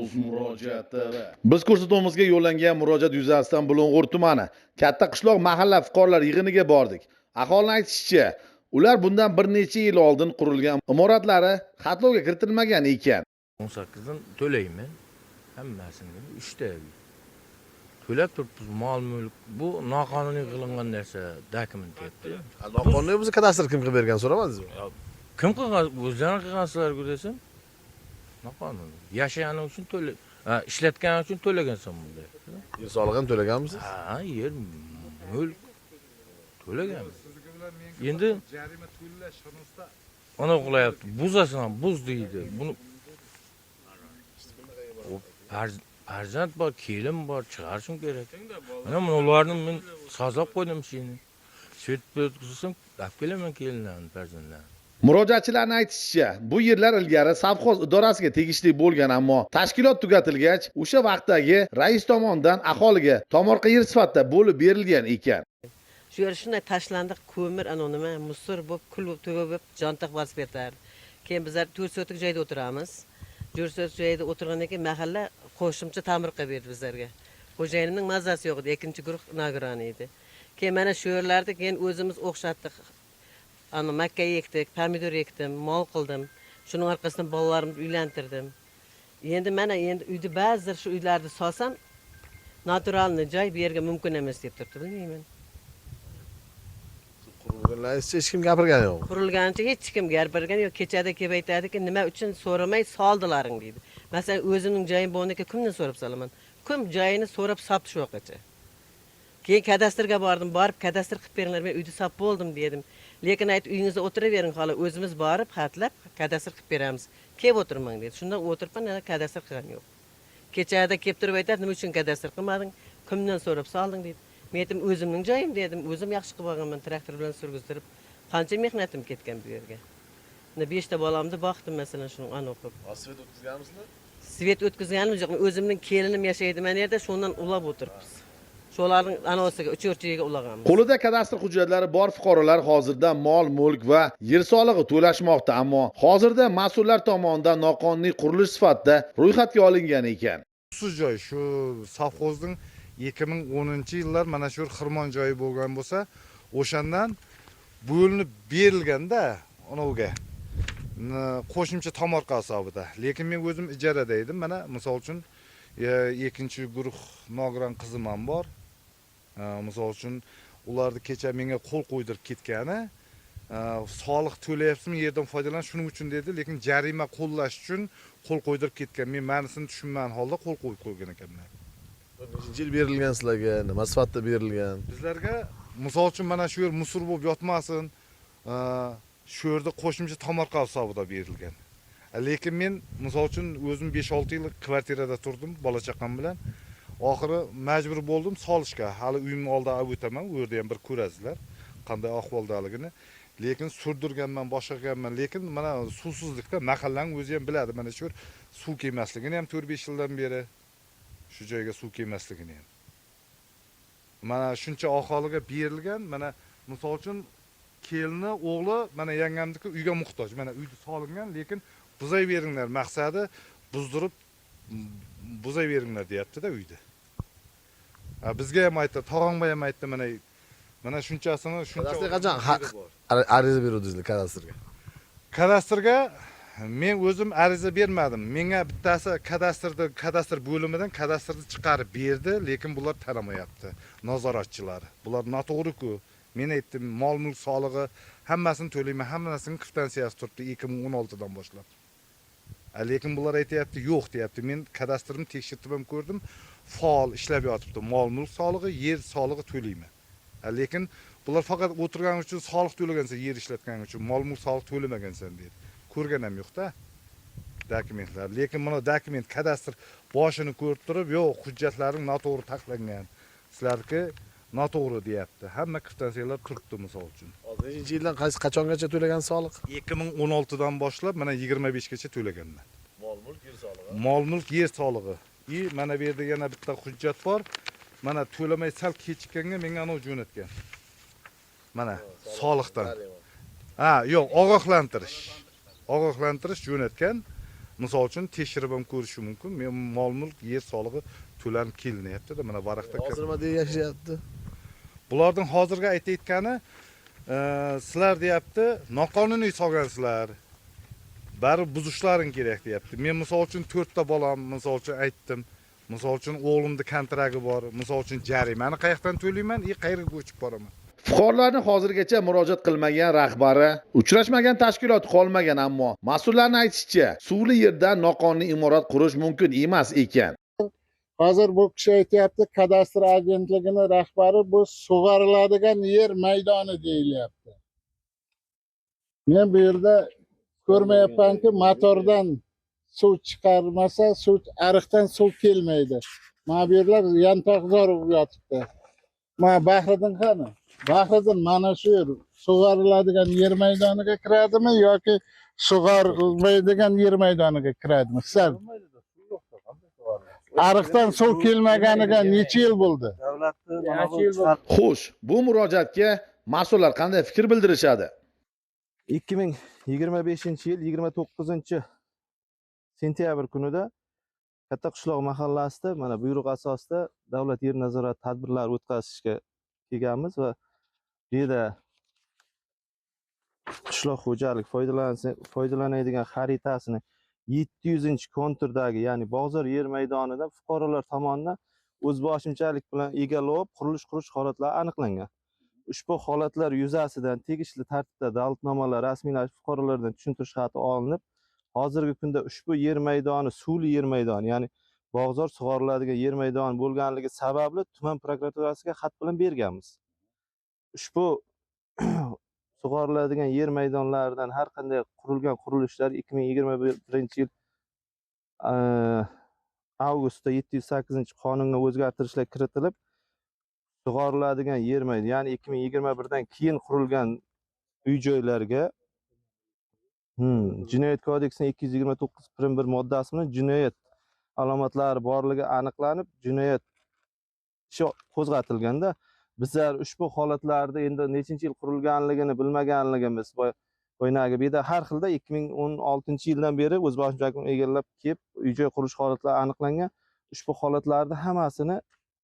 Uz Murojaat TV. Biz ko'rsatuvimizga yo'llangan murojaat yuzasidan Bulung'ur tumani Katta qishloq mahalla fuqarolar yig'iniga bordik. Aholining aytishicha, ular bundan bir necha yil oldin qurilgan imoratlari xatlovga kiritilmagan ekan. 18'dan to'layman. Hammasini 3 ta uy. To'lab turibmiz mol mulk. Bu noqonuniy qilingan narsa, dokument deyapti. Noqonuniy bo'lsa, kadastr kim qilib bergan, so'ramadingizmi? Kim qilgan? O'zlari qilgansizlar-ku desam, noqonuniy. Yashagani uchun to'la, ha, ishlatgani uchun to'lagansan bunday. Yer solig'ini to'laganmisiz? Ha, yer, mulk to'laganmiz. Endi jarima to'lash xususida. Ana qilyapti. Buzasan, buz deydi. Buni o farzand bor, kelin bor, chiqarishim kerak. Mana buni ularni men sozlab qo'ydim shuni. Svet o'tkazsam, olib kelaman kelinlarni, farzandlarni. Murojaatchilarning aytishicha, bu yerlar ilgari sovxoz idorasiga tegishli bo'lgan, ammo tashkilot tugatilgach, o'sha vaqtdagi rais tomonidan aholiga tomorqa yer sifatida bo'lib berilgan ekan. Shu yer shunday tashlandiq ko'mir, anavi nima, musor bo'lib, kul bo'lib, to'va bo'lib, jontiq bosib ketardi. Keyin bizlar 4 sotik joyda o'tiramiz. 4 sotik joyda o'tirgandan keyin mahalla qo'shimcha ta'mir qilib berdi bizlarga. Xo'jayinimning mazasi yo'q edi, ikkinchi guruh nogironi edi. Keyin mana shu yerlarda keyin o'zimiz o'xshatdik. Ana makka ekdik, pomidor ekdim, mol qildim. Shuning orqasidan bolalarimni uylantirdim. Endi mana endi uyni, ba'zilar shu uylarni solsam, натуральный joy bu yerga mumkin emas deb turibdi, bilmayman. Qurilganlaringizcha hech kim gapirgani yo'q. Qurilganicha hech kim gapirgani yo'q. Kechada kelib aytadiki, nima uchun so'ramay soldilaring deydi. Masalan, o'zimning joyim bo'lgandan keyin kimdan so'rab solaman? Kim joyini so'rab solibdi shu yoqqacha? Keyin kadastrga bordim, borib kadastr qilib beringlar, men uyni solib bo'ldim dedim. Lekin aytdi, uyingizda o'tiravering xola, o'zimiz borib xatlab kadastr qilib beramiz, kelib o'tirmang dedi. Shunda o'tiribman, yana kadastr qilgani yo'q. Kechada kelib turib aytadi, nima uchun kadastr qilmading, kimdan so'rab solding deydi. Men aytdim, o'zimning joyim dedim, o'zim yaxshi qilib olganman, traktor bilan surgizdirib, qancha mehnatim ketgan bu yerga. Mana beshta bolamni boqdim, masalan, shuni anavi qilib. Svet o'tkazganmisizlar? Svet o'tkazganimiz yo'q. O'zimning kelinim yashaydi mana yerda, shundan ulab o'tiribmiz. Shularning anosiga, uchurchiga ulaganmiz. Qo'lida kadastr hujjatlari bor fuqarolar hozirda mol mulk va yer solig'i to'lashmoqda, ammo hozirda mas'ullar tomonidan noqonuniy qurilish sifatida ro'yxatga olingan ekan. Suvsiz joy, shu sovxozning 2010 yillar mana shu xirmon joyi bo'lgan bo'lsa, o'shandan bo'linib berilganda anaviga qo'shimcha tomorqa hisobida. Lekin men o'zim ijarada edim. Mana misol uchun, ikkinchi guruh nogiron qizim ham bor. Misol uchun, ularni kecha menga qo'l qo'ydirib ketgani, soliq to'layapsizmi, yerdan foydalanish shuning uchun dedi, lekin jarima qo'llash uchun qo'l qo'ydirib ketgan. Men ma'nisini tushunmagan holda qo'l qo'yib qo'ygan ekanman. Nechinchi yil berilgan sizlarga? Nima sifatida berilgan? Bizlarga misol uchun mana shu yer musor bo'lib yotmasin, shu yerda qo'shimcha tomorqa hisobida berilgan. Lekin men misol uchun o'zim 5-6 yil kvartirada turdim bola chaqam bilan. Oxiri majbur bo'ldim solishga. Hali uyimni oldida olib o'taman, u yerda ham bir ko'rasizlar qanday ahvoldaligini. Lekin surdirganman, boshqa qilganman, lekin mana suvsizlikda mahallaning o'zi ham biladi, mana shu yer suv kelmasligini ham, 4-5 yildan beri shu joyga suv kelmasligini ham. Mana shuncha aholiga berilgan. Mana misol uchun, kelini o'g'li, mana yangamniki uyga muhtoj. Mana uyni solingan, lekin buzaveringlar maqsadi, buzdirib buzaveringlar deyaptida uyni. Ha, bizga ham aytdi, tog'amga ham aytdi, mana shunchasini shuncha Kadastrga qachon yeri bor. Ariza beruvdingizlar kadastrga? Kadastrga men o'zim ariza bermadim. Menga bittasi kadastrda, kadastr bo'limidan kadastrni chiqarib berdi, lekin bular taramayapti, nazoratchilar. Bular noto'g'ri-ku. Men aytdim, mol mulk solig'i hammasini to'layman, hammasini kvitansiyasi turibdi 2016dan boshlab. Lekin bular aytyapti, yo'q deyapti. Men kadastrni tekshirtib ham ko'rdim, faol ishlab yotibdi. Mol mulk solig'i, yer solig'i to'layman. Lekin bular faqat o'tirganing uchun soliq to'lagansan, yer ishlatganing uchun, mol mulk soliq to'lamagansan deydi. Ko'rgan ham yo'qda dokumentlar. Lekin mana dokument kadastr boshini ko'rib turib, yo'q, hujjatlaring noto'g'ri taxlangan. Sizlarniki noto'g'ri deyapti. Hamma kvitansiyalar turibdi misol uchun. Hozir nechinchi yildan qaysi qachongacha to'lagan soliq? 2016dan boshlab mana 25 gacha to'laganman. Mol mulk, yer solig'i. Mol mulk, yer solig'i. И mana bu yerda yana bitta hujjat bor. Mana to'lamay sal kechikkanga menga anavi jo'natgan. Mana soliqdan. Ha, yo'q, ogohlantirish. Ogohlantirish jo'natgan. Misol uchun tekshirib ham ko'rishi mumkin. Men mol mulk yer solig'i to'lanib kelinyapti-da, mana varaqda. Hozir nima deya yashayapti? Bularning hozirgi aytayotgani, sizlar deyapti, noqonuniy solgansizlar. Baribir buzishlaring kerak deyapti. Men misol uchun 4 ta bolam, misol uchun aytdim. Misol uchun o'g'limni kontragi bor. Misol uchun jarimani qayoqdan to'layman, qayerga ko'chib boraman? Fuqarolarni hozirgacha murojaat qilmagan rahbari, uchrashmagan tashkilot qolmagan, ammo mas'ullarning aytishicha, suvli yerda noqonuniy imorat qurish mumkin emas ekan. Hozir bu kishi aytyapti, kadastr agentligini rahbari bu sug'oriladigan yer maydoni deyilyapti. Men bu yerda ko'rmayapmanki, motordan suv chiqarmasa, suv ariqdan suv kelmaydi. Mana bu yerlar yantoqzor bo'lib yotibdi. Mana Bahriddin qani? Bahriddin mana shu yer sug'oriladigan yer maydoniga kiradimi yoki sug'orilmaydigan yer maydoniga kiradimi? Sizlar ariqdan suv kelmaganiga necha yil bo'ldi? Xo'sh, bu murojaatga mas'ullar qanday fikr bildirishadi? 2025 yil 29 sentyabr kunida Katta qishloq mahallasida mana buyruq asosida davlat yer nazorati tadbirlari o'tkazishga kelganmiz va bu yerda qishloq xo'jalik foydalanadigan xaritasini 700-konturdagi, ya'ni bozor yer maydonida fuqarolar tomonidan o'zboshimchalik bilan egallab qurilish qurish holatlari aniqlangan. Ushbu holatlar yuzasidan tegishli tartibda dalolatnomalar rasmiylashib, fuqarolardan tushuntirish xati olinib, hozirgi kunda ushbu yer maydoni suvli yer maydoni, ya'ni bog'zor sug'oriladigan yer maydoni bo'lganligi sababli tuman prokuraturasiga xat bilan berganmiz. Ushbu sug'oriladigan yer maydonlaridan har qanday qurilgan qurilishlar 2021 yil avgustda 708-qonunga o'zgartirishlar kiritilib, sug'oriladigan yer maydoni, ya'ni 2021 dan keyin qurilgan uy joylarga Jinoyat kodeksining 229 prim 1 moddasi bilan jinoyat alomatlari borligi aniqlanib, jinoyat ishi qo'zg'atilganda, bizlar ushbu holatlarda endi nechinchi yil qurilganligini bilmaganligimiz boyagi bu yerda har xilda 2016 yildan beri o'zboshimchalik bilan egallab kelib uy joy qurish holatlari aniqlangan. Ushbu holatlarni hammasini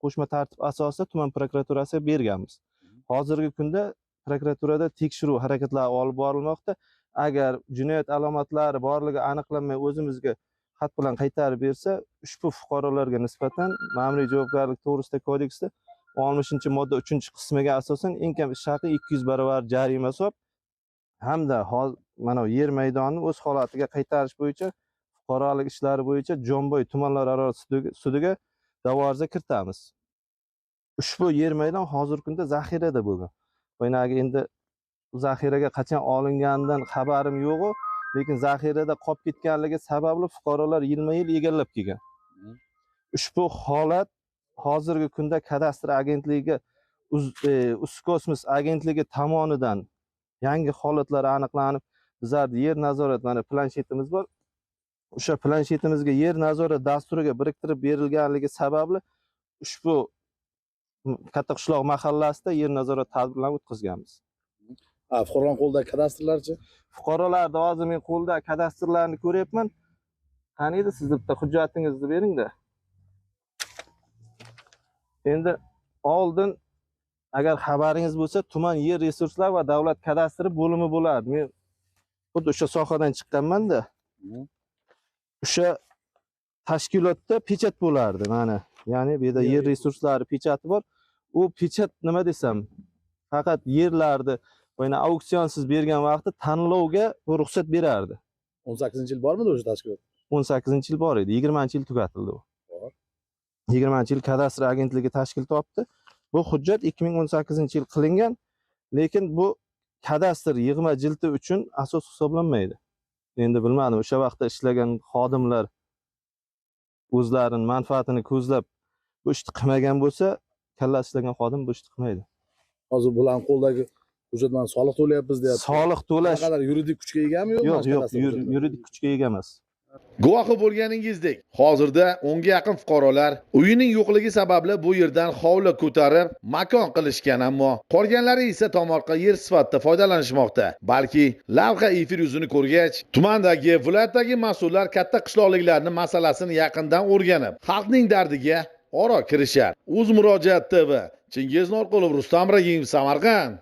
qo'shma tartib asosida tuman prokuraturasiga berganmiz. Hozirgi kunda prokuraturada tekshiruv harakatlari olib borilmoqda. Agar jinoyat alomatlari borligi aniqlanmay o'zimizga xat bilan qaytarib bersa, ushbu fuqarolarga nisbatan ma'muriy javobgarlik to'g'risida kodeksda 60-modda 3-qismiga asosan eng kam ish haqi 200 barobar jarima solib hamda mana bu yer maydonini o'z holatiga qaytarish bo'yicha fuqarolik ishlari bo'yicha Jomboy tumanlararo sudiga da'vo arza kiritamiz. Ushbu yer maydon hozirgi kunda zaxirada bo'lgan. Boyagi endi zaxiraga qachon olinganidan xabarim yo'q-u, lekin zaxirada qolib ketganligi sababli fuqarolar yilma-yil egallab kelgan. Ushbu holat hozirgi kunda kadastr agentligi Uzkosmos agentligi tomonidan yangi holatlar aniqlanib, bizlarni yer nazorat mana planshetimiz bor. O'sha planshetimizga yer nazorat dasturiga biriktirib berilganligi sababli ushbu Katta qishloq mahallasida yer nazorat tadbirlarini o'tkazganmiz. Fuqarolar qo'lidagi kadastrlarchi? Fuqarolarda hozir men qo'lda kadastrlarni ko'ryapman. Qani edi, sizni bitta hujjatingizni beringda. Endi oldin agar xabaringiz bo'lsa, tuman yer resurslari va davlat kadastri bo'limi bo'lardi. Men xuddi o'sha sohadan chiqqanman-da. O'sha tashkilotda pechat bo'lardi mana. Ya'ni bu yerda yer resurslari pechati bor. U pechat nima desam, faqat yerlarni boyna auksionsiz bergan vaqtda tanlovga bu ruxsat berardi. 18-yil bormidi o'sha tashkilot? 18-yil bor edi, 20-yil tugatildi u. 20-yil kadastr agentligi tashkil topdi. Bu hujjat 2018-yil qilingan, lekin bu kadastr yig'ma jildi uchun asos hisoblanmaydi. Endi bilmadim, o'sha vaqtda ishlagan xodimlar o'zlarining manfaatini ko'zlab bu ishni qilmagan bo'lsa, kallasi ishlagan xodim bu ishni qilmaydi. Hozir bularning qo'lidagi hujjat bilan soliq to'layapmiz deyapti. Soliq to'lash Qanaqadir yuridik kuchga egami yo'qmi? Yo'q, yo'q, yuridik kuchga ega emas. Guvohi bo'lganingizdek, hozirda 10 ga yaqin fuqarolar uyining yo'qligi sababli bu yerdan hovli ko'tarib makon qilishgan, ammo qolganlari esa tomorqa yer sifatida foydalanishmoqda. Balki lavha efir yuzini ko'rgach, tumandagi, viloyatdagi mas'ullar katta qishloqliklarning masalasini yaqindan o'rganib, xalqning dardiga oro kirishar. O'z murojaat TV, Chingiz Norqulov, Rustam Ragimov, Samarqand.